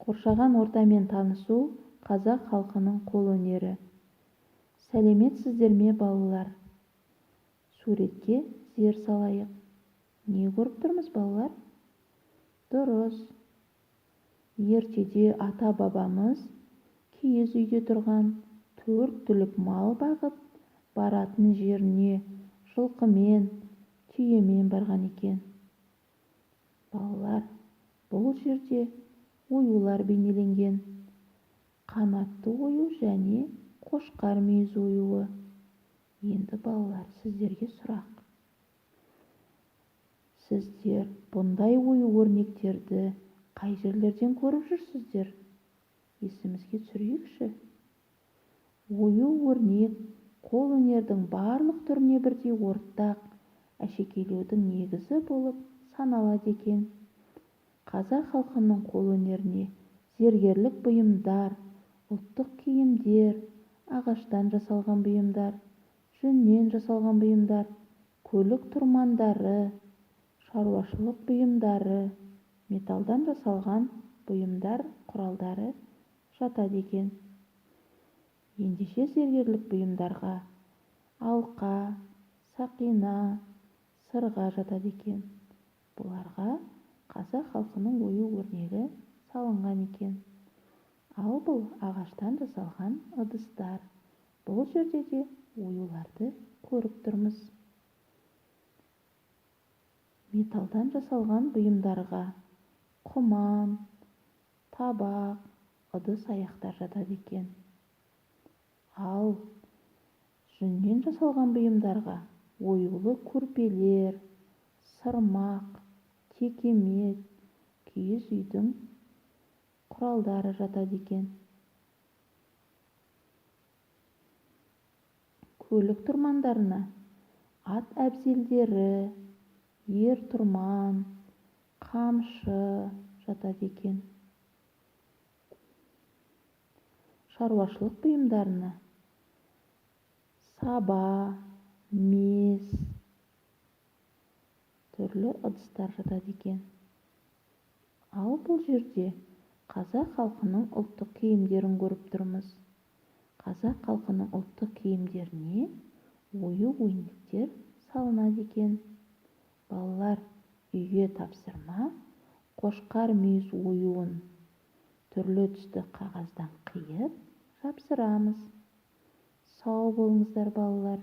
Қоршаған ортамен танысу. Қазақ халқының қолөнері. Сәлеметсіздер ме, балалар? Суретке зер салайық. Не көріп тұрмыз, балалар? Дұрыс. Ертеде ата-бабамыз киіз үйде тұрған, төрт түлік мал бағып, баратын жеріне жылқымен, түйемен барған екен. Балалар, бұл жерде оюлар бейнеленген. Қанатты ою және қошқар мүйіз оюы. Енді, балалар, сіздерге сұрақ. Сіздер бұндай ою-өрнектерді қай жерлерден көріп жүрсіздер? Есімізге түсірейікші. Ою-өрнек қолөнердің барлық түріне бірдей ортақ әшекейлеудің негізі болып саналады екен. Қазақ халқының қолөнеріне зергерлік бұйымдар, ұлттық киімдер, ағаштан жасалған бұйымдар, жүннен жасалған бұйымдар, көлік тұрмандары, шаруашылық бұйымдары, металдан жасалған бұйымдар, құралдары жатады екен. Ендеше зергерлік бұйымдарға алқа, сақина, сырға жатады екен. Бұларға қазақ халқының ою-өрнегі салынған екен. Ал бұл ағаштан жасалған ыдыстар. Бұл жерде де оюларды көріп тұрмыз. Металдан жасалған бұйымдарға құман, табақ, ыдыс-аяқтар жатады екен. Ал жүннен жасалған бұйымдарға оюлы көрпелер, сырмақ, текемет, киіз үйдің құралдары жатады екен. Көлік тұрмандарына ат әбзелдері, ер-тұрман, қамшы жатады екен. Шаруашылық бұйымдарына саба, мес, түрлі ыдыстар жатады екен. Ал бұл жерде қазақ халқының ұлттық киімдерін көріп тұрмыз. Қазақ халқының ұлттық киімдеріне ою-өрнектер салынады екен. Балалар, үйге тапсырма: қошқар мүйіз оюын түрлі түсті қағаздан қиып жапсырамыз. Сау болыңыздар, балалар.